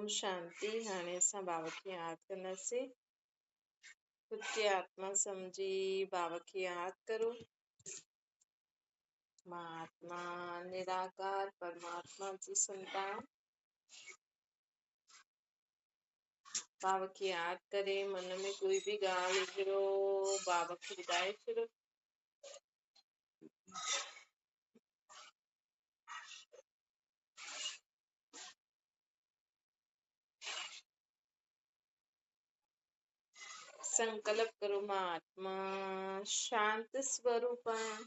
اوم شانتي. هاڻي اسان بابا کي ياد ڪنداسين. خود کي آتما سمجهي بابا کي ياد ڪرو. مان آتما نراڪار پرماتما جي سنتان. بابا کي ياد ڪري من ۾ ڪوئي به ڳالهه هجيو بابا کي ٻڌائي ڇڏيو. سنڪلپ ڪرو مان آتما شانت سوروپ آهيان،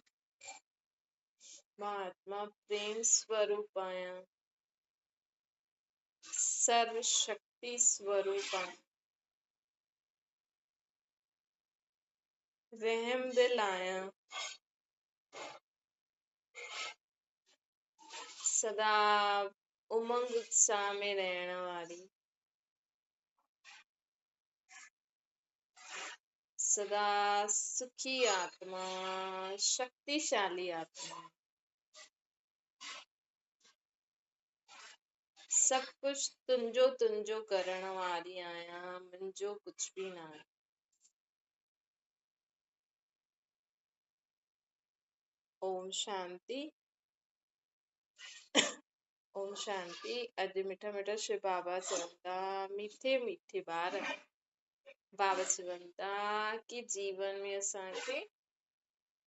مان آتما پريم سوروپ آهيان، سرو شڪتي سوروپ آهيان، رحم دل آهيان، سدا امنگ اتساهه ۾ رهڻ واري، سدا سکي آتما، شڪتيشالي آتما، سڀ ڪجهه تنهنجو تنهنجو ڪرڻ واري آهيان، منهنجو ڪجهه به نه آهي. اوم شانتي. اوم شانتي. اڄ مٺا مٺا شو بابا چون ٿا، ميٺي ميٺي ٻار، بابا چون ٿا ڪي جيون ۾ اسان کي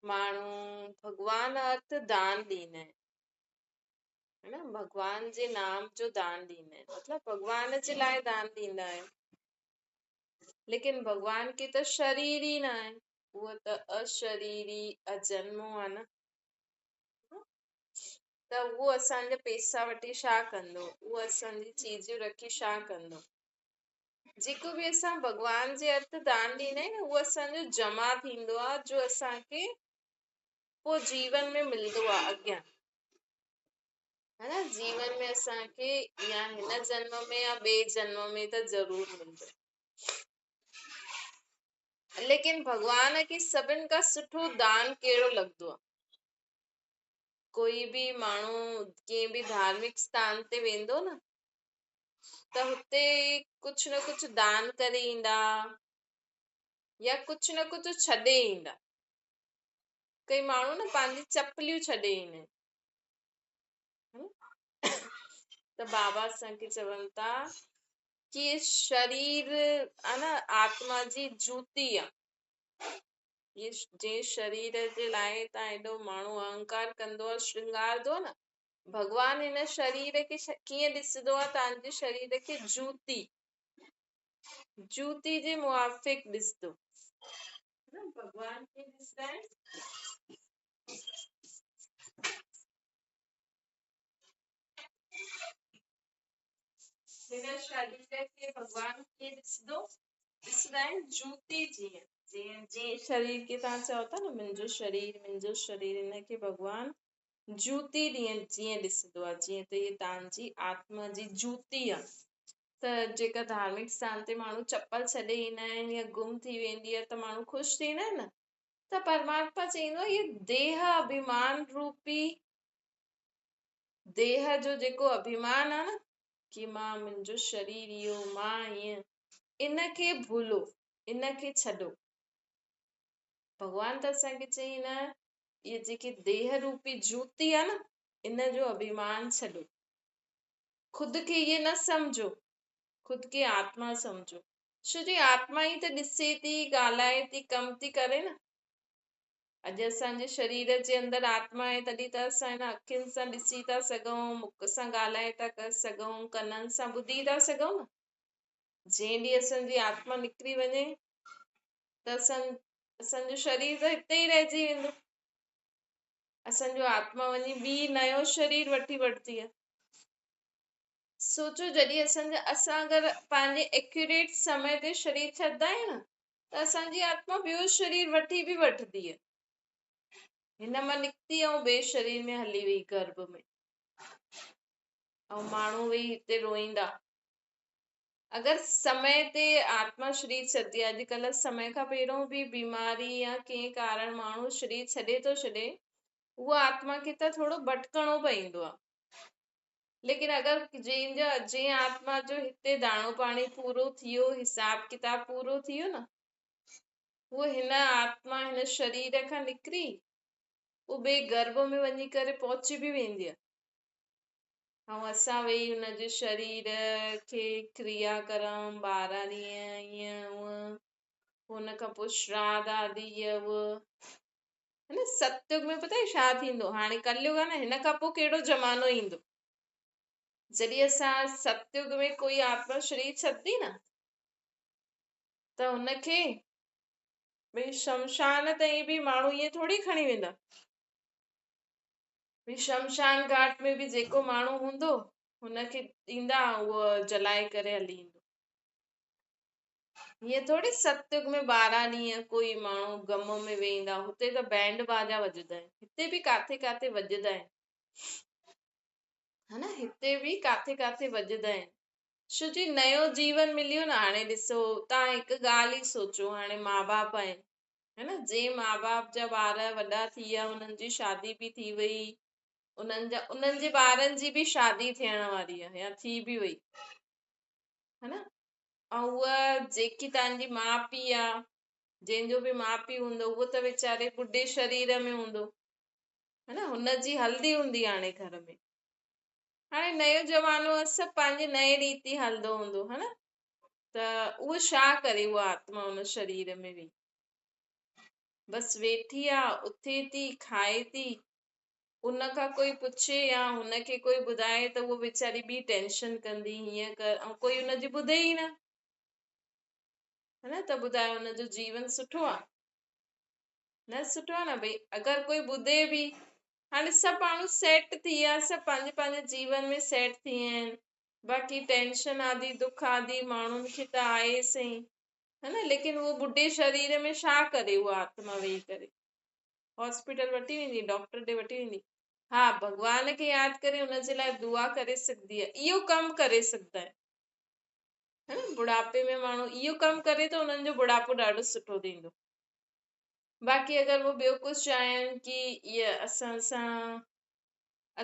ماڻهو ڀڳوان ارٿ دان ڏيندا آهن، ها نه، ڀڳوان جي نام جو دان ڏيندا آهن، مطلب ڀڳوان جي لاءِ دان ڏيندا آهن، ليڪن ڀڳوان کي ته شرير ئي نه آهي، اهو ته اشريري اجنمو آهي نه، ته اهو اسان جا پئسا وٺي ڇا ڪندو، اهو اسان جي چيزون رکي ڇا ڪندو. جيڪو به اسان ڀڳوان جي ارٿ دان ڏيندا آهيون نه، اهو اسان جو جمع ٿيندو آهي، جو اسان کي پوءِ جيون ۾ ملندو آهي اڳيان، ها نه، جيون ۾ اسان کي يا هن جنم ۾ يا ٻئي جنم ۾ ته ضرور ملندو. ليڪن ڀڳوان کي سڀن کان سٺو دان ڪهڙو لڳندو آهي؟ ڪوئي به ماڻهو ڪنهن به ڌارمڪ اسٿان تي ويندو نه، ته هتي ڪجهه نه ڪجهه دان ڪري ايندا يا ڪجهه نه ڪجهه ڇڏي ايندا. ڪئي ماڻهو نه پنهنجي چپليون ڇڏي ايندا آهن. ته بابا اسان کي چون ٿا ڪي شرير آ نه آتما جي جوتي آ. هي جنهن شرير جي لاءِ توهان ايڏو ماڻهو اهنڪار ڪندو آ، شرنگارندو آ نه، ڀڳوان هن شرير کي ڪيئن ڏسندو آ؟ توهان جي شرير کي جوتي، جوتي جي موافق ڏسندو. نه ڀڳوان ڪيئن ڏسندا آهن؟ هن شرير کي ڀڳوان ڪيئن ڏسندو؟ ڏسندا آهن جوتي جيئن، جيئن جنهن شرير کي توهان چئو ٿا نه منهنجو شرير، منهنجو شرير، هن کي ڀڳوان جوتي جيئن ڏسندو آهي، جيئن ته هيءَ توهان جي آتما جي جوتي آهي. ته جيڪا ڌارمڪ اسٿان تي ماڻهو چپل ڇڏي ايندا آهن يا گم ٿي ويندي آهي ته ماڻهو خوش ٿيندا آهن نه، ته پرماتما چئيندو آهي هيءَ ديهه اڀيمان روپي، ديهه جو جيڪو اڀيمان آهي نه، ڪي مان منهنجو شرير اهو، مان هيئن، ان کي ڀولو، ان کي ڇڏو. ڀڳوان ته اسان کي چئي نه، اهي جيڪي ديهه روپي جوتي آهي نه، ان جو اڀيمان ڇڏو. خود کي ائين نه سمجهو، خود کي آتما سمجهو. ڇو جي آتما ئي ته ڏسي ٿي، ڳالهائي ٿي، ڪم ٿي ڪري نه. اڄ اسان جي شرير جي اندر آتما آهي، تڏهن ته اسان هن اکين سان ڏسي ٿا سگهون، مک سان ڳالهائي ٿا سگهون، ڪنن سان ٻڌي ٿا سگهون نه. جنهن ڏينهن اسان جي آتما نڪري وڃي ته اسان جو شرير ته هتي ئي رهجي ويندو. اسان جو آتما وڃي ٻي نيو شرير وٺي وٺندي آهي. سوچو جڏهن اسان اگر پنهنجي ايڪيوريٽ سمي تي شرير ڇڏندا آهيون نه، ته اسان جي آتما ٻيو شرير وٺي به وٺندي آهي. هن مان نڪتي ۽ ٻئي شرير ۾ هلي وئي گرڀ ۾، ۽ ماڻهو ويهي هتي روئيندا. اگر سمي تي آتما شرير ڇڏندي آهي، اڄڪلهه سمي کان پهريون به بيماري يا ڪنهن ڪارڻ ماڻهو شرير ڇڏي ٿو ڇڏي، اها آتما کي ته ٿورو ڀٽڪڻو پوندو آهي. ليڪن اگر جنهن جا جنهن آتما جو هتي داڻو پاڻي پورو ٿي ويو، حساب ڪتاب پورو ٿي ويو نه، هوء هن آتما هن شرير کان نڪري پوء ٻئي گرڀ ۾ وڃي ڪري پهچي به ويندي آهي. ۽ اسان ويهي هن جي شرير کي ڪريا ڪرم، 12 ڏينهن ائين هونئن، پوء هن کان پوء شراڌ آدي هيء هوء. هن ستيگ ۾ پتا ڇا ٿيندو؟ هاڻي ڪليگ آهي نه، هن کان پوء ڪهڙو زمانو ايندو؟ جڏهن اسان ستيگ ۾ ڪوئي آتما شرير ڇڏندي نه، ته هن کي ڀئي شمشان تائين به ماڻهو ائين ٿوري کڻي ويندا. ڀئي شمشان گهاٽ ۾ به جيڪو ماڻهو هوندو هن کي ڏيندا، اهو جلائي ڪري هلي ايندو. ائين ٿوري ستيگ ۾ 12 ڏينهن ڪوئي ماڻهو غم ۾ ويهندا. هتي ته بينڊ باجا وڄندا آهن، هتي به ڪاٿي ڪاٿي وڄندا آهن، ها نه، هتي به ڪاٿي ڪاٿي وڄندا آهن. ڇو جي نيو جيون مليو نه. هاڻي ڏسو توهان هڪ ڳالهه ئي سوچو، هاڻي ماء باپ آهن، ها نه، جنهن ماء باپ جا ٻار وڏا ٿي ويا، انهن جي شادي به ٿي وئي، انهن جي ٻارن جي به شادي ٿيڻ واري آهي يا ٿي به وئي، ها نه، ۽ اها جيڪي توهان جي ماء پيء آهي، جنهن جو به ماء پيء هوندو، اهو ته ويچاري ٻڍي شرير ۾ هوندو، ها نه، هن جي هلندي هوندي هاڻي گهر ۾. هاڻي نيو زمانو آهي، سڀ پنهنجي نئين ريتي هلندو هوندو، ها نه، ته اهو ڇا ڪري؟ اها آتما ان شرير ۾ ويهي بس ويٺي آ، اٿي ٿي، کائي ٿي، ان کان ڪوئي پڇي يا هن کي ڪوئي ٻڌائي ته اهو ويچاري ٻي ٽينشن ڪندي، هيئن ڪر، ۽ ڪوئي ان جي ٻڌي ئي نه، ها نه، ته ٻڌايو ان جو جيون سٺو آ؟ نه سٺو آ نه. ڀئي اگر ڪوئي ٻڌي به، هاڻي سڀ ماڻهو سيٽ ٿي ويا، سڀ پنهنجي پنهنجي جيون ۾ سيٽ ٿي ويا آهن، باقي ٽينشن آدي دک آدي ماڻهن کي ته آهي سهي، ها نه، ليڪن اهو ٻڍي شرير ۾ ڇا ڪري؟ اها آتما ويهي ڪري هاسپيٽل وٺي ويندي، ڊاڪٽر ڏي وٺي ويندي؟ ها، ڀڳوان کي ياد ڪري ان جي لاء دعا ڪري سگهندي آهي، اهو ڪم ڪري سگهندا آهن، ها نه. بڙاپي ۾ ماڻهو اهو ڪم ڪري ته انهن جو بڙاپو ڏاڍو سٺو ٿيندو. باقي اگر هو ٻيو ڪجهه چاهين ڪي اها اسان سان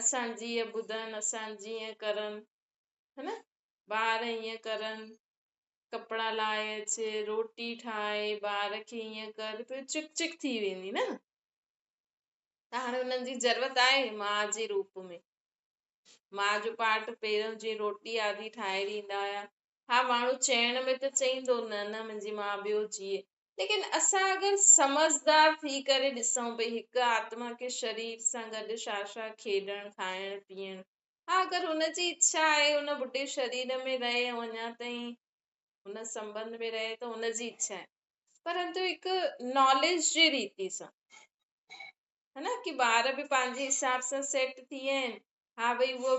اسان جي اها ٻڌن، اسان جي ائين ڪرن، ها نه، ٻار ائين ڪرن، ڪپڙا لاهي اچ، روٽي ٺاهي، ٻار کي ائين ڪر، پوء چڪ چڪ ٿي ويندي نه. ته هاڻي انهن جي ضرورت آهي ماء جي روپ ۾. ماء جو پاٺ پهريون جيئن روٽي آدي ٺاهي ڏيندا هيا. ها، ماڻهو چئڻ ۾ ته چئيندو نه نه منهنجي ماء ٻيو جيئي، ليڪن اسان اگر سمجهدار ٿي ڪري ڏسون ڀئي هڪ آتما کي شرير سان گڏ ڇا ڇا کيڏڻ، کائڻ، پيئڻ، ها اگر هن جي اڇا آهي ان ٻڍي شرير ۾ رهي ۽ اڃا تائين هن سنٻنڌ ۾ رهي ته هن جي اڇا آهي، پرنتو هڪ ناليج جي ريتي سان، ها نه، ڪي ٻار به پنهنجي حساب سان سيٽ ٿي ويا آهن، ها ڀئي اهو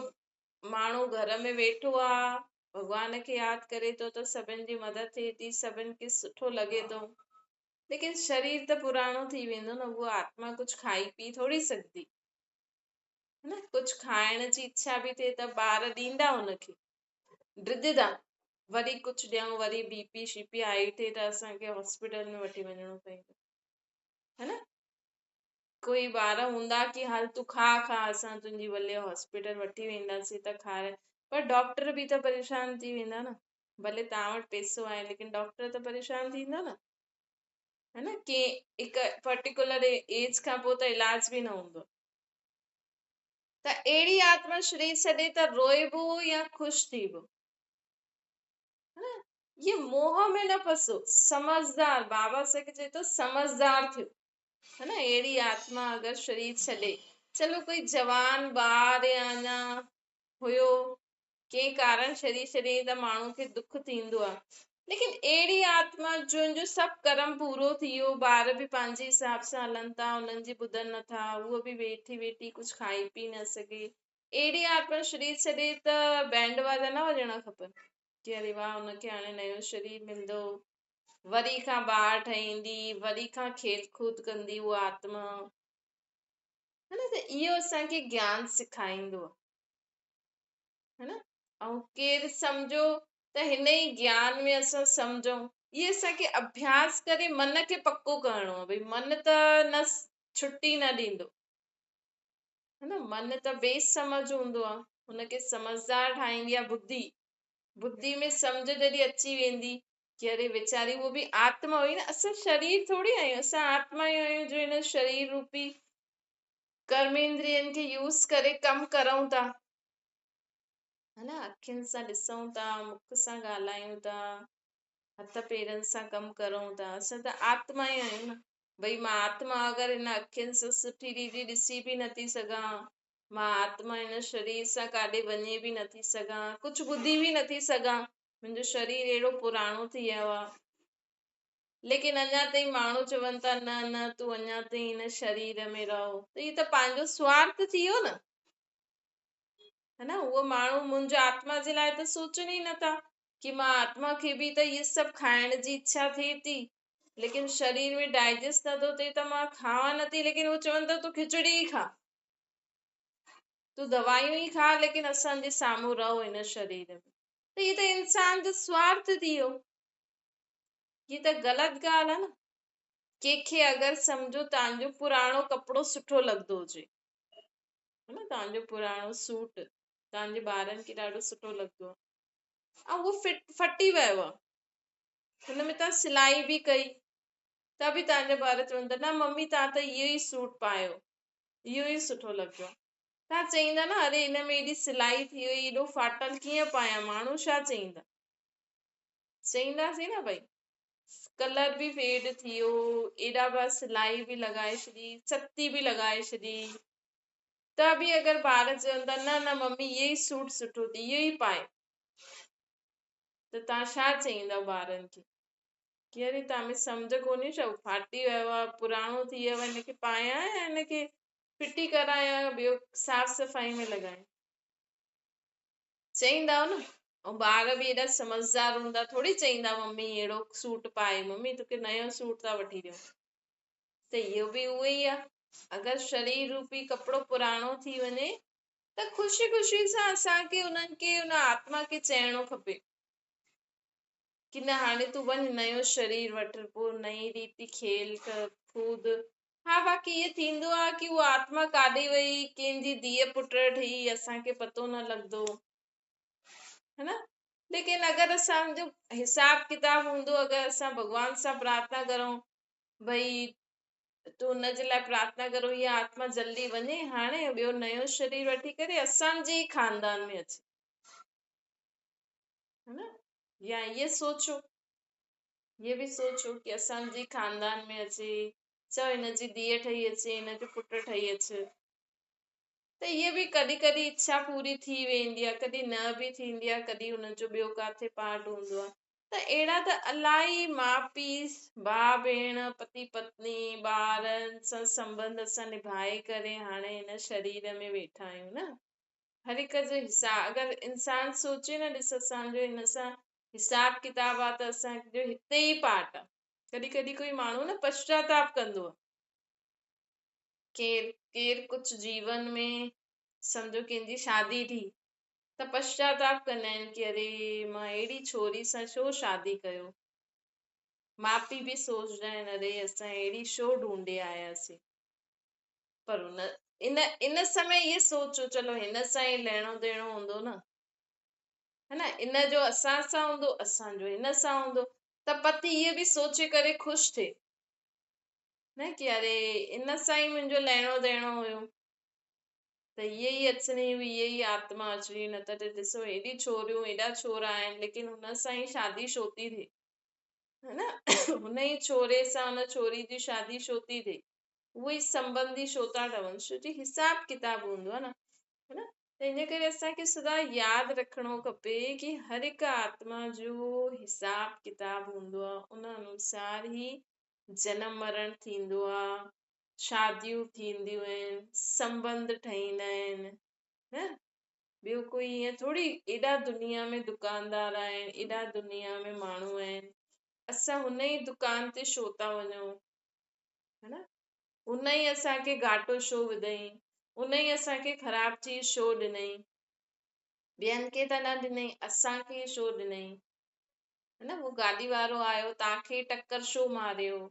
ماڻهو گهر ۾ ويٺو آ، ڀڳوان کي ياد ڪري ٿو ته سڀن جي مدد ٿئي ٿي، سڀن کي سٺو لڳي ٿو، ليڪن شرير ته پراڻو ٿي ويندو نه، اها آتما ڪجهه کائي پي ٿوري سگهندي، ها نه، ڪجهه کائڻ جي اڇا به ٿئي ته ٻار ڏيندا هن کي، ڊڄندا، وري ڪجهه ڏيون وري بي پي شي پي هائي ٿئي ته اسان کي هاسپيٽل ۾ وٺي وڃڻو پوندو، ها نه. ڪوئي ٻار هوندا ڪي هل تون کاء کاء اسان تنهنجي ولي هاسپيٽل وٺي وينداسين ته کارائي، پر ڊاڪٽر به ته پريشان ٿي ويندا نه، ڀلي توهان وٽ پيسو آهي ليڪن ڊاڪٽر ته پريشان ٿيندا نه، ها نه. ڪي هڪ پرٽيڪولر ايج کان پوء ته علاج به نه هوندو. ته اهڙي آتما شرير ڇڏي ته روئبو يا خوش ٿيبو، ها نه. اهي موهه ۾ نه ڦسو، سمجهدار، بابا اسان کي چئي ٿو سمجهدار ٿيو، ها نه. اهڙي آتما اگر شرير ڇڏي، چلو ڪوئي جوان ٻار يا اڃا هيو ڪنهن ڪارڻ شرير ڇڏيائين ته ماڻهو کي دک ٿيندو آهي، ليڪن اهڙي آتما جنهن جو سڀ ڪرم پورو ٿي ويو، ٻار به پنهنجي حساب سان هلن ٿا، انهن جي ٻڌن نٿا، هوء به ويٺي ويٺي ڪجهه کائي پي نه سگهي، اهڙي آتما شرير ڇڏي ته بينڊ باجا نه وڄڻا کپن ڪي اري واهه هن کي هاڻي نيو شرير ملندو، وري کان ٻار ٺهيندي، وري کان کيل ڪود ڪندي اها آتما، ها نه. ته اهو اسان کي گيان سکائيندو آهي، ها نه. ۽ ڪير سمجهو ته هن ئي گيان ۾ اسان سمجهون، اهي اسان کي اڀياس ڪري من کي پڪو ڪرڻو آهي. ڀئي من ته نه ڇٽي نه ڏيندو، ها نه، من ته بي سمجهه هوندو آهي. هن کي سمجهدار ٺاهيندي آهي ٻڌي. ٻڌي ۾ سمجهه جڏهن اچي ويندي ڪي اري ويچاري اهو به آتما هئي نه، اسان شرير ٿوري آهيون، اسان آتما ئي آهيون جو هن شرير روپي ڪرميندرين کي يوز ڪري ڪم ڪرون ٿا، ها نه؟ اکين سان ڏسون ٿا، مک سان ڳالهايون ٿا، هٿ پيرن سان ڪم ڪرون ٿا، اسان ته آتما ئي آهيون نه. ڀئي مان آتما اگر هن اکين سان سٺي ريتي ڏسي به نٿي سگهان، مان آتما هن شرير سان ڪاڏي وڃي به نٿي سگهان، ڪجهه ٻڌي به نٿي سگهان، منهنجو شرير اهڙو پراڻو ٿي ويو آهي، ليڪن اڃا تائين ماڻهو چون ٿا نه نه تون اڃا تائين هن شرير ۾ رهو، ته هي ته پنهنجو سوارٿ ٿي ويو نه، ها نه؟ اهو ماڻهو منهنجو آتما جي لاء ته سوچن ئي نٿا ڪي مان آتما کي به ته اهي سڀ کائڻ جي اڇا ٿئي ٿي، ليڪن شرير ۾ ڊائجسٽ نٿو ٿئي ته مان کاوان نٿي، ليڪن هو چون ٿا تون کچڙي ئي کا، تون دوائيون ئي کا، ليڪن اسان جي سامهون رهو هن شرير ۾. ته هي ته انسان جو سوارٿ ٿي ويو، هي ته غلط ڳالهه آهي نه. ڪنهن کي اگر سمجهو توهان جو پراڻو ڪپڙو سٺو لڳندو هجي، ها نه، توهان جو پراڻو سوٽ توهان جي ٻارن کي ڏاڍو سٺو لڳندو آهي ۽ اهو ڦٽي ويو آهي، هن ۾ توهان سلائي به ڪئي ته به توهان جا ٻار چون ٿا نه ممي توهان ته اهو ئي سوٽ پايو، اهو ئي سٺو لڳو آهي. توهان چئيندا نه اري ان ۾ ايڏي سلائي ٿي وئي، ايڏو ڦاٽل ڪيئن پايان، ماڻهو ڇا چئيندا؟ چئينداسين نه ڀئي ڪلر به فيڊ ٿي ويو، ايڏا به سلائي به لڳائي ڇڏي، ستي به لڳائي ڇڏي، ته به اگر ٻار چون ٿا نه نه ممي اهو ئي سوٽ سٺو ٿي، اهو ئي پائي، ته توهان ڇا چئيندا ٻارن کي ڪي اري توهان ۾ سمجهه ڪونهي ڇا، ڦاٽي ويو آهي، پراڻو ٿي ويو آهي، هن کي پايان يا هن کي ڦٽي ڪرايان يا ٻيو صاف صفائي ۾ لڳايان؟ چئيندؤ نه. ۽ ٻار به ايڏا سمجهدار هوندا ٿوري چئيندا ممي اهڙو سوٽ پائي، ممي توکي نيو سوٽ ٿا وٺي ڏيون. ته اهو به اهو ئي آهي، اگر شرير روپي ڪپڙو پراڻو ٿي وڃي ته خوشي خوشي سان اسان کي انهن کي ان آتما کي چئڻو کپي ڪي نه هاڻي تون وڃ نيو شرير وٺ، پوء نئين ريتي کيل ڪود. ها باقي ائين ٿيندو آهي ڪي اها آتما ڪاڏي وئي، ڪنهن جي ڌيء پٽ ٺهي، اسان کي پتو نه لڳندو، ها نه؟ ليڪن اگر اسان جو حساب ڪتاب هوندو، اگر اسان ڀڳوان سان پرارٿنا ڪرون ڀئي تون ان جي لاء پرارٿنا ڪرو اها آتما جلدي وڃي هاڻي ٻيو نيو شرير وٺي ڪري اسان جي ئي خاندان ۾ اچي، ها نه؟ يا ائين سوچو، هيء به سوچو ڪي اسان جي خاندان ۾ اچي، چئو هن جي ڌيء ٺهي اچي، هن جو پٽ ٺهي اچي، ته هيء به ڪڏهن ڪڏهن اڇا پوري ٿي ويندي آهي، ڪڏهن نه به ٿيندي آهي، ڪڏهن هن جو ٻيو ڪاٿي پارٽ هوندو آهي. ته اهڙا ته الائي ماء پيء، ڀاء ڀيڻ، پتي پتني، ٻارن سان سنٻنڌ اسان نڀائي ڪري هاڻي هن شرير ۾ ويٺا آهيون نه. هر هڪ جو حساب اگر انسان سوچي نه ڏس اسان جو هن سان حساب ڪتاب آ ته اسان جو هتي ئي پارٽ آ. ڪڏهن ڪڏهن ڪوئي ماڻهو نه پشچاتاپ ڪندو آ. ڪير ڪير ڪجهه جيون ۾ سمجهو ڪنهن جي شادي ٿي ته پشچاتاپ ڪندا آهن ڪي اري مان اهڙي ڇوري سان ڇو شادي ڪيو. ماء پيء به سوچدا آهن اري اسان اهڙي ڇو ڍونڍي آياسين. پر ان ان ان سمي اهي سوچو چلو هن سان ئي ليڻو ديڻو هوندو نه، ها نه، ان جو اسان سان هوندو، اسان جو هن سان هوندو، ته پتي اهي به سوچي ڪري خوش ٿئي نه ڪي اري ان سان ئي منهنجو ليڻو ديڻو هيو ته اهي ئي اچڻي هئي، اهي ئي آتما اچڻي هئي، نه ته ڏسو ايڏي ڇوريون ايڏا ڇورا آهن ليڪن هن سان ئي شادي ڇو ٿي ٿئي، ها نه، هن ئي ڇوري سان هن ڇوري جي شادي ڇو ٿي ٿئي، اهي ئي سنٻنڌي ڇو ٿا ٺهن، ڇو جي حساب ڪتاب هوندو آهي نه، ها نه. ته ان ڪري اسان کي سدا ياد رکڻو کپي ڪي هر هڪ آتما جو حساب ڪتاب هوندو آهي، ان انوسار ئي جنم مرڻ ٿيندو آهي، شاديون ٿينديون آهن، سنٻنڌ ٺهيندا آهن، نه ٻيو ڪوئي ائين ٿوري ايڏا دنيا ۾ دڪاندار آهن، ايڏا دنيا ۾ ماڻهو آهن، اسان هن ئي دڪان تي ڇو ٿا وڃون، ها نه، ان ئي اسان کي گهاٽو ڇو وڌئين، ان ئي اسان کي خراب چيز ڇو ڏنئين، ٻين کي ته نه ڏنئين، اسان کي ڇو ڏنئين، ها نه، هو گاڏي وارو آيو توهان کي ٽڪر ڇو ماريو،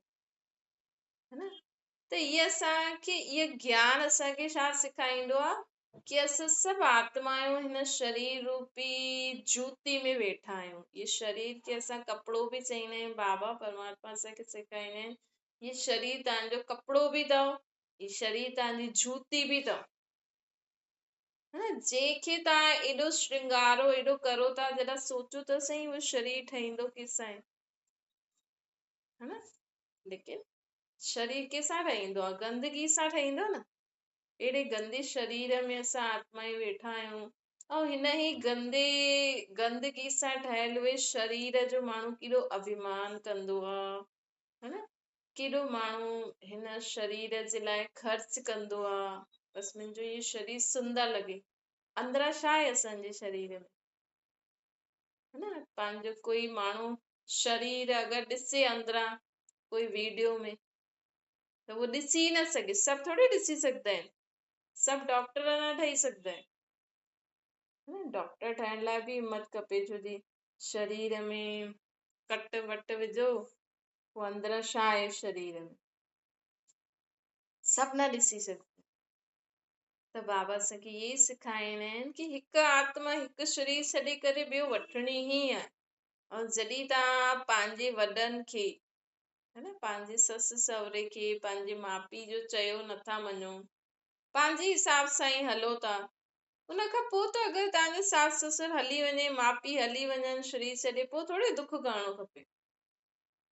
ها نه. ته هي اسان کي اهي گيان اسان کي ڇا سيکاريندو آهي ڪي اسان سڀ آتمائون هن شرير روپي جوتي ۾ ويٺا آهيون. هي شرير کي اسان ڪپڙو به چئيندا آهيون، بابا پرماتما اسان کي سيکاريندا آهن هي شرير توهان جو ڪپڙو به اٿو، هي شرير توهان جي جوتي به اٿو. ها نه، جنهن کي توهان ايڏو شرنگارو ايڏو ڪرو ٿا، جڏهن سوچو ته سهي اهو شرير ٺهيندو ڪيس آهي، ها نه؟ ليڪن شرير ڪنهن سان ٺهيندو آهي؟ گندگي سان ٺهيندو نه. اهڙي گندي شرير ۾ اسان آتمائون ويٺا آهيون ۽ هن ئي گندي گندگي سان ٺهيل اهي شرير جو ماڻهو ڪيڏو اڀيمان ڪندو آهي، ها نه؟ ڪيڏو ماڻهو هن شرير جي لاءِ خرچ ڪندو آهي، بس منهنجو هي شرير سندر لڳي. اندران ڇا آهي اسان جي شرير ۾، ها نه؟ پنهنجو ڪوئي ماڻهو شرير اگر ڏسي اندران ڪوئي ويڊيو ۾ ته اهو ڏسي ئي نه سگهي. سڀ ٿوري ڏسي سگهندا آهن، سڀ ڊاڪٽر نه ٺهي سگهندا آهن. ڊاڪٽر ٺهڻ لاءِ به همت کپي، ڇو جي شرير ۾ ڪٽ وٽ وجهو، پوءِ اندران ڇا آهي شرير ۾ سڀ نه ڏسي سگهندا. ته بابا اسان کي اهي ئي سيکاريندا آهن ڪي هڪ آتما هڪ شرير ڇڏي ڪري ٻيو وٺڻي ئي آهي. ۽ جڏهن توهان پنهنجي وڏن کي، ها نه، پنهنجي سس سهري کي، پنهنجي ماءُ پيءُ جو چيو نٿا مڃو، پنهنجي حساب سان ئي هلو ٿا، ان کان پوءِ ته اگر توهان جو ساس سسر هلي وڃي، ماءُ پيءُ هلي وڃن شرير ڇڏي، پوءِ ٿوري دک ڪرڻو کپي.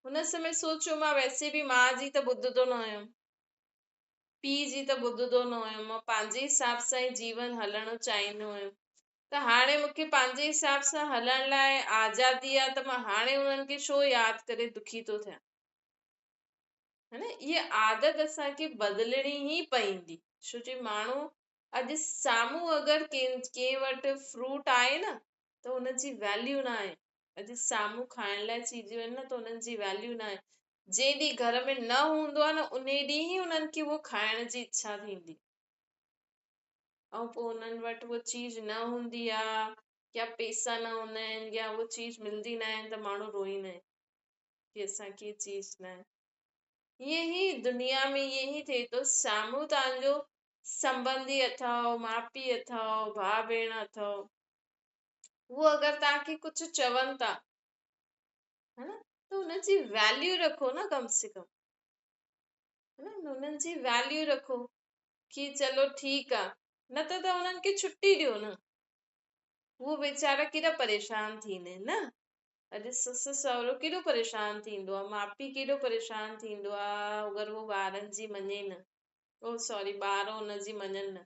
هن سمي سوچو مان ويسي به ماءُ جي ته ٻڌندو نه هيم، پيءُ جي ته ٻڌندو نه هيم، مان پنهنجي حساب سان ئي جيون هلڻ چاهيندو هيم، ته هاڻي مون کي پنهنجي حساب سان هلڻ لاءِ آزادي آهي، ته مان هاڻي انهن کي ڇو ياد ڪري دکي ٿو ٿيان، ها نه؟ اها عادت اسان کي بدلڻي ئي پوندي. ڇو جي ماڻهو اڄ سامهون اگر ڪنهن وٽ فروٽ آهي نه ته هن جي ويليو نه آهي. اڄ سامهون کائڻ لاءِ چيزون آهن نه ته هنن جي ويليو نه آهي. جنهن ڏينهن گهر ۾ نه هوندو آهي نه، ان ڏينهن ئي انهن کي اهو کائڻ جي اڇا ٿيندي، ۽ پوءِ انهن وٽ اها چيز نه هوندي آهي، يا پئسا نه هوندا آهن، يا اها چيز ملندي نه آهي، ته ماڻهو روئيندا آهن ڪي اسان کي هيءَ چيز نه آهي. ائين ئي دنيا ۾ ائين ئي ٿئي ٿو. سامهون توهان جو سنٻنڌي اٿو، ماءُ پيءُ اٿو، ڀاءُ ڀيڻ اٿو، اهو اگر توهان کي ڪجهه چون ٿا، ها نه، ته هن جي ويليو رکو نه، ڪم سي ڪم، ها نه، هنن جي ويليو رکو ڪي چلو ٺيڪ آهي، نه ته ته هنن کي ڇٽي ڏيو نه. اهو ويچارا ڪيڏا پريشان ٿيندا آهن نه. اڄ سس سهرو ڪيڏو پريشان ٿيندو آهي، ماءُ پيءُ ڪيڏو پريشان ٿيندو آهي اگر اهو ٻارن جي مڃي نه، او سوري ٻار هن جي مڃن نه.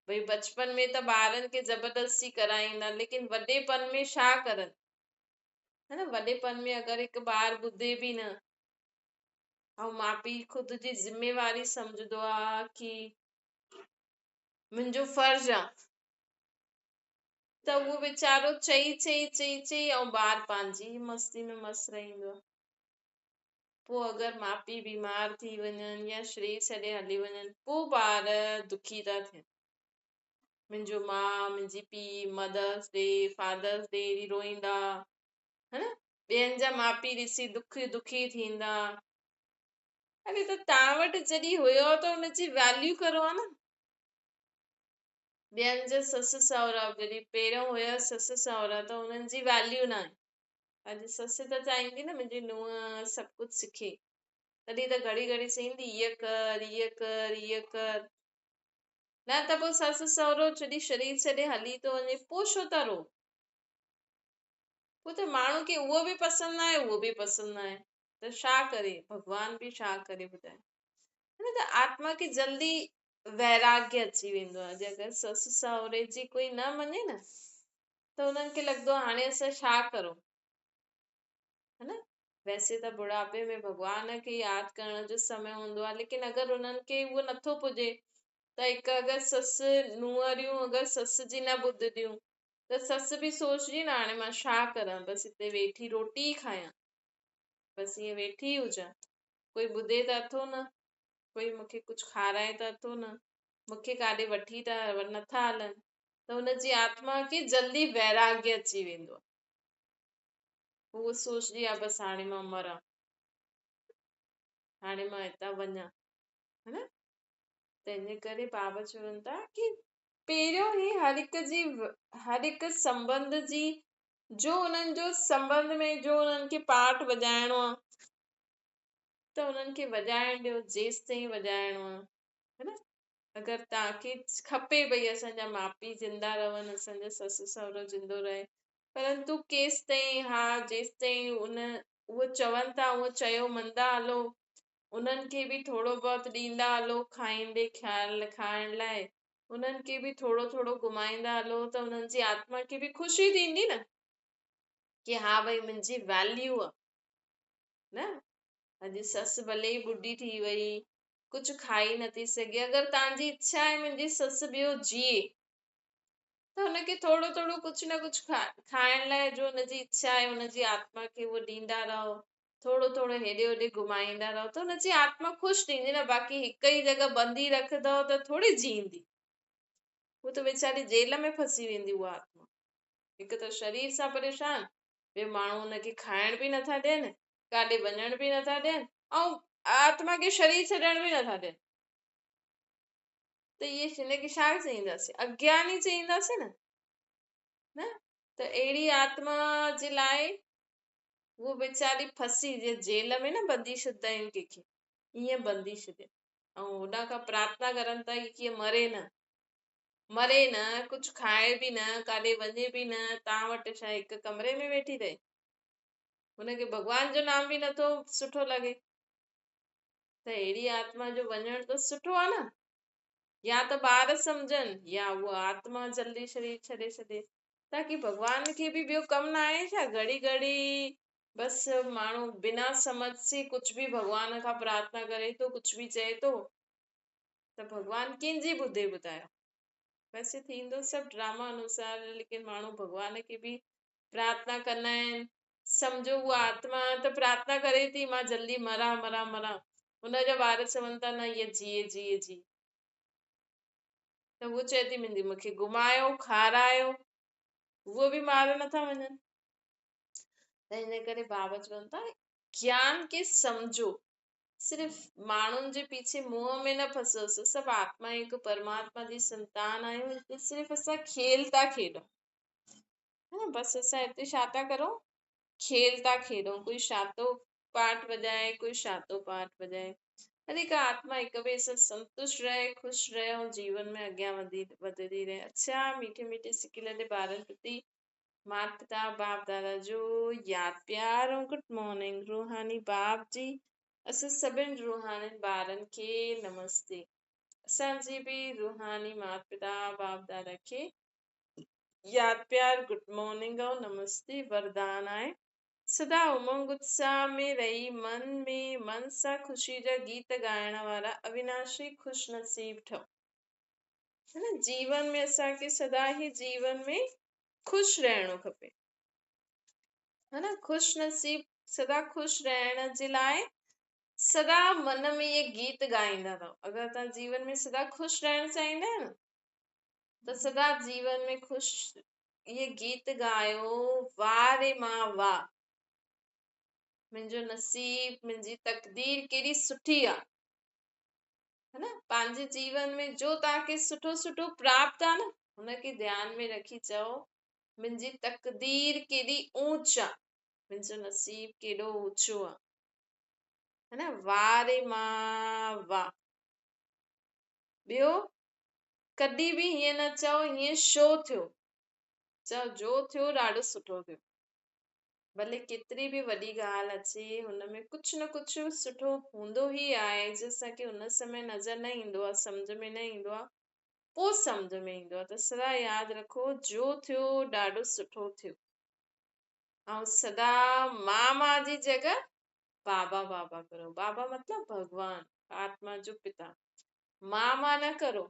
ڀئي بچپن ۾ ته ٻارن کي زبردستي ڪرائيندا، ليڪن وڏيپن ۾ ڇا ڪرن، ها نه؟ وڏيپن ۾ اگر هڪ ٻار ٻڌي به نه، ۽ ماءُ پيءُ خود جي ذميواري سمجهندو آهي ڪي منهنجو فرض آهي، ته اهو ويچارو چئي چئي چئي چئي ۽ ٻار پنهنجي ئي مستي ۾ مست رهندو آهي. پوءِ اگر ماءُ پيءُ بيمار ٿي وڃن يا شرير ڇڏي هلي وڃن، پوءِ ٻار دکي ٿا ٿين. منهنجو ماءُ منهنجي پيءُ مدرس ڊي فادرس ڊي ڏينهن روئيندا، ها نه؟ ٻين جا ماءُ پيءُ ڏسي دکي ٿيندا. اري ته توهان وٽ جڏهن هيو ته هن جي ويليو ڪرو ها نه. ٻين جا سس سهرا جڏهن پهريون هيا سس سهرا ته هنن جي ويليو نه آهي. اڄ سس ته چاهيندي نه منهنجي ننهن سڀ ڪجهه سکي، تڏهن ته گهڙي گهڙي چئيندي هيءَ ڪر هيءَ ڪر هيءَ ڪر. نه ته پوءِ سس سهرو جڏهن شرير ڇڏي هلي ٿو وڃي پوءِ ڇو ٿا رو؟ پوءِ ته ماڻهو کي اهو به پسند نه آهي اهو به پسند نه آهي، ته ڇا ڪري؟ ڀڳوان به ڇا ڪري ٻڌائي؟ نه ته آتما کي جلدي ويراگيه اچي ويندو آهي. جي اگر سس سهري جي ڪوئي نه مڃي نه ته هنن کي لڳندو آهي هاڻي اسان ڇا ڪرون، ها نه؟ ويسي ته بڙهاپي ۾ ڀڳوان کي ياد ڪرڻ جو سمي هوندو آهي، ليڪن اگر هنن کي اهو نٿو پڄي ته هڪ اگر سس ننهريون اگر سس جي نه ٻڌنديون ته سس به سوچندي نه هاڻي مان ڇا ڪران، بس هتي ويٺي روٽي ئي کايان، بس ائين ويٺي هجان، ڪوئي ٻڌي ته اٿو نه، ڪوئي مون کي ڪجهه کارائي ته اٿو نه، مون کي ڪاڏي وٺي ته نٿا هلن، ته هن جي آتما کي جلدي ويراگيه اچي ويندو آهي. پوءِ اهو سوچندي آهي بس هاڻي مان مران، هاڻي مان هتان وڃان، ها نه؟ تنهن جي ڪري بابا چون ٿا ڪي پهريون ئي هر هڪ جي هر هڪ سنٻنڌ جي جو انهن جو سنٻنڌ ۾ جو انهن کي پارٽ وڄائڻو آهي ته انهن کي وڄائڻ ڏيو جيستائين وڄائڻو آهي ها نه. اگر توهان کي کپي ڀئي اسان جا ماء پيء زنده رهن، اسان جا سس سهرو زندو رهي، پرنتو ڪيستائين؟ ها جيستائين ان اهو چون ٿا اهو چيو مندا هلو، انهن کي به ٿورو بهت ڏيندا هلو کائيندي خيال کائڻ لاء، انهن کي به ٿورو ٿورو گهمائيندا هلو ته انهن جي آتما کي به خوشي ٿيندي نه ڪي ها ڀئي منهنجي ويليو آ نه. اڄ سس ڀلي ئي ٻڍي ٿي وئي، ڪجهه کائي نٿي سگهي، اگر توهان جي اڇا آهي منهنجي سس ٻيو جيئي ته هن کي ٿورو ٿورو ڪجهه نه ڪجهه کائڻ لاء جو هن جي اڇا آهي هن جي آتما کي اهو ڏيندا رهو، ٿورو ٿورو هيڏي هوڏي گهمائيندا رهو ته هن جي آتما خوش ٿيندي نه. باقي هڪ ئي جڳهه ٻنڌي رکندؤ ته ٿوري جيئندي، هو ته ويچاري جيل ۾ ڦسي ويندي اها آتما. هڪ ته شرير سان پريشان، ٻيو ماڻهو هن کي کائڻ به نٿا ڏين، ڪاڏي وڃڻ به نٿا ڏين ۽ آتما کي شرير ڇڏڻ به نٿا ڏين. ته اهي هن کي ڇا چئينداسين؟ اگياني چئينداسين نه. نه ته اهڙي آتما جي لاء اهو ويچاري ڦسي جيئن جيل ۾ نه ٻڌي ڇڏندا آهن ڪنهن کي، ائين ٻڌي ڇڏين ۽ هوڏانهن کان پرارٿنا ڪرن ٿا ڪي ڪيئن مري نه، مري نه، ڪجهه کائي به نه، ڪاڏي وڃي به نه، توهان وٽ ڇا هڪ ڪمري ۾ ويٺي رهي؟ هن کي ڀڳوان جو نام به نٿو سٺو لڳي. ته اهڙي آتما جو وڃڻ ته سٺو آهي نه. يا ته ٻار سمجهن يا اها آتما جلدي شرير ڇڏي ڇڏي، تاڪي ڀڳوان کي به ٻيو ڪم نه آهي ڇا؟ گهڙي گهڙي بس ماڻهو بنا سمجھ سي ڪجھ به ڀڳوان کان پرارٿنا ڪري ٿو، ڪجھ به چئي ٿو ته ڀڳوان ڪنهن جي ٻڌي ٻڌايو؟ ويسي ٿيندو سڀ ڊراما انوسار، ليڪن ماڻهو ڀڳوان کي به پرارٿنا ڪندا آهن. سمجهو اها آتما ته پرارٿنا ڪري ٿي مان جلدي مران مران مران، هن جا ٻار چون ٿا نه هيء جيئي جيئي جيئي، ته هوء چئي ٿي منهنجي مون کي گهمايو کارايو، اهو به مار نٿا وڃن. ته ان ڪري بابا چون ٿا گيان کي سمجهو، صرف ماڻهن جي پيڇي موهه ۾ نه ڦسو. اسان سڀ آتما هڪ پرماتما جي سنتان آهيون، هتي صرف اسان کيل ٿا کيڏون، ها نه، بس اسان هتي ڇا ٿا ڪرون؟ کيل ٿا کيڏون. ڪوئي ڇا ٿو پاٺ وڄائي، ڪوئي ڇا ٿو پاٺ وڄائي. هر هڪ آتما هڪ ٻئي سان سنتشٽ رهي، خوش رهي ۽ جيون ۾ اڳيان وڌي وڌندي رهي. اڇا ميٺي ميٺي سڪيلڌي ٻارن پرتي مات پتا باپ دادا جو ياد پيار ۽ گڊ مارننگ. روحاني باپ جي اسان سڀن روحانين ٻارن کي نمستي. اسان جي به روحاني مات پتا باپ دادا کي ياد پيار گڊ مارننگ ۽ نمستي. وردان آهي سدا امنگ اتساهه ۾ رهي من ۾ من سان خوشي جا گيت ڳائڻ وارا اويناشي خوش نصيب ٺهو. ها نه، جيون ۾ اسان کي سدا ئي جيون ۾ خوش رهڻو کپي. ها نه، خوش نصيب سدا خوش رهڻ جي لاء سدا من ۾ اهي گيت ڳائيندا رهو. اگر توهان جيون ۾ سدا خوش رهڻ چاهيندا آهيو نه ته سدا جيون ۾ خوش اهي گيت ڳايو، واهه ري مان واهه، منهنجو نصيب منهنجي تقدير ڪيڏي سٺي آ. ها نه، پنهنجي جيون ۾ جو توهان کي سٺو سٺو پراپت آ نه هن کي ڌيان ۾ رکي چئو منهنجي تقدير ڪيڏي اونچ آ، منهنجو نصيب ڪيڏو اوچو آ. ها نه، واهه ري مان واهه. ٻيو ڪڏهن به هيئن نه چئو هيئن ڇو ٿيو، چئو جو ٿيو ڏاڍو سٺو ٿيو. ڀلي ڪيتري به وڏي ڳالهه اچي هن ۾ ڪجهه نه ڪجهه سٺو هوندو ئي آهي، جو اسان کي ان سمي نظر نه ايندو آهي، سمجهه ۾ نه ايندو آهي، پوء سمجهه ۾ ايندو آهي. ته سدا ياد رکو جو ٿيو ڏاڍو سٺو ٿيو. ۽ سدا مان مان جي جڳهه بابا بابا ڪرو. بابا مطلب ڀڳوان، آتما جو پتا. مان مان نه ڪرو،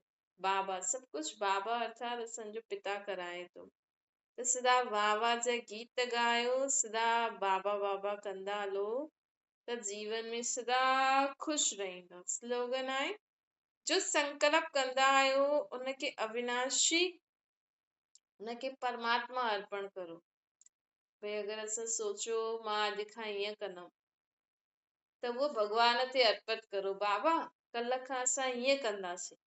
بابا، سڀ ڪجهه بابا ارٿات اسان جو پتا ڪرائي ٿو. ته سدا واهه واهه جا گيت ڳايو، سدا بابا بابا ڪندا هلو ته جيون ۾ سدا خوش رهندا. سلوگن آهي، جو سنڪلپ ڪندا آهيو ان کي اويناشي، ان کي پرماتما ارپڻ ڪرو. ڀئي اگر اسان سوچيو مان اڄ کان ائين ڪندم ته اهو ڀڳوان تي ارپت ڪرو، بابا ڪلهه کان اسان ائين ڪنداسين.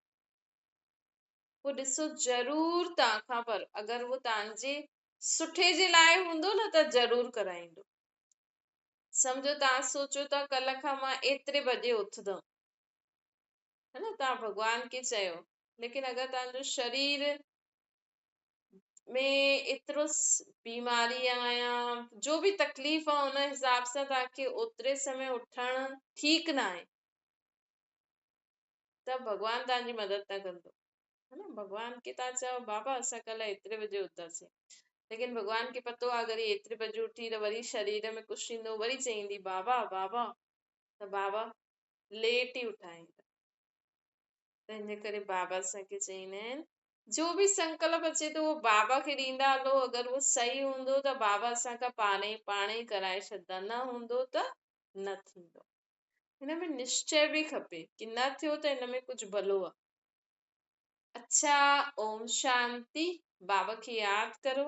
پوء ڏسو ضرور توهان کان پر اگر اهو توهان جي سٺي جي لاء هوندو نه ته ضرور ڪرائيندو. سمجهو توهان سوچو ٿا ڪلهه کان مان ايتري بجي اٿندم هي نه توهان ڀڳوان کي چيو ليڪن اگر توهان جو شرير ۾ ايترو بيماري آ يا جو به تڪليف آ ان حساب سان توهان کي اوتري سمي اٿڻ ٺيڪ نه آهي ته ڀڳوان توهان جي مدد نه ڪندو هي نه ڀڳوان کي توهان چئو بابا اسان ڪلهه ايتري بجي اٿاسين ليڪن ڀڳوان کي پتو آ اگر هي ايتري بجي اٿي ته وري شرير ۾ ڪجهه ٿيندو وري چئيندي بابا بابا ته بابا ليٽ ئي اٺائيندا تنهن جي ڪري بابا اسان کي چئيندا آهن جو به سنڪلپ اچي ٿو اهو بابا کي ڏيندا هلو اگر اهو صحيح هوندو ته بابا اسان کان پاڻ ئي پاڻ ئي ڪرائي ڇڏندا نه هوندو ته نه ٿيندو هن ۾ نشچي به کپي ڪي نه ٿيو ته هن ۾ ڪجهه ڀلو آ اڇا اوم شانتي بابا کي ياد ڪرو.